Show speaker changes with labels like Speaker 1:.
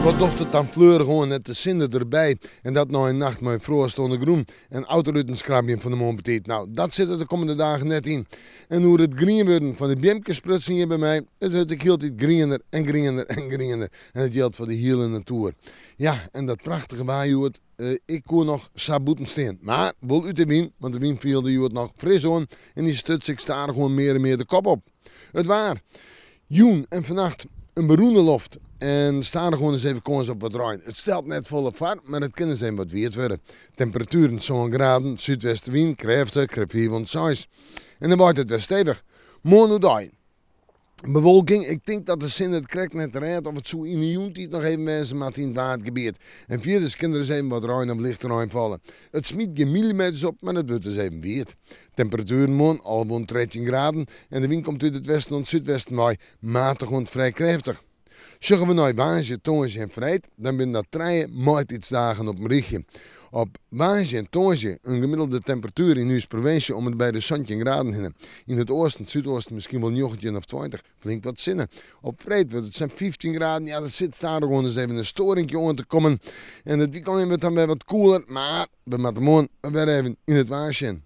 Speaker 1: Wat docht it dan fleurich oan net de sinne derby en dat nei in nacht mei froast oan de grûn en autoruten skrabjen fan de moarn betiid. Nou, dat sit der de kommende dagen net yn. En oer it grien wurden fan de beamkes sprutsen hjir by my, it wurdt ek hieltyd griener en griener en griener en dat jildt foar de hiele natoer. Ja, en dat prachtige waar hjoed, ik koe noch sa bûten stean. Mar wol út de wyn, want de wyn fielde hjoed noch fris oan en dy stuts ek stadichoan mear en mear de kop op. It waar. Jûn en fannacht in berûne loft en stadichoan is even kâns op wat rein. It stelt net folle foar, mar it kin ris even wat wiet wurde. Temperatueren sân graden, súdwestewyn, krêftich, krêft 5 oant 6. En dan waait it wer stevich. Moarn oerdei bewolking, ik tink dat de sinne it krekt net rêdt of it soe yn de jûntiid noch even wêze moatte yn it Waadgebiet. En fierders kin der ris even wat rein of lichte rein falle. It smyt gjin millimeters op, mar it wurdt ris even wiet. Temperatueren moarn 11 oant 13 graden en de wyn komt út it westen oant súdwesten wei, matich oant frij krêftich. Sjogge we nei woansdei, tongersdei en freed, dan binne dat trije maitiidsdagen op in rychje. Op woansdei en tongersdei in gemiddelde temperatuer yn ús provinsje om en by de 17 graden hinne. Yn it oasten, súdoasten miskien wol 19 of 20. Flink wat sinne. Op freed wurdt it sa'n 15 graden. Ja, der sit stadichoan dus even in stoarinkje oan te kommen. En it wykein wurdt dan wer wat koeler, mar we moatte moarn wer even yn it waar sjen.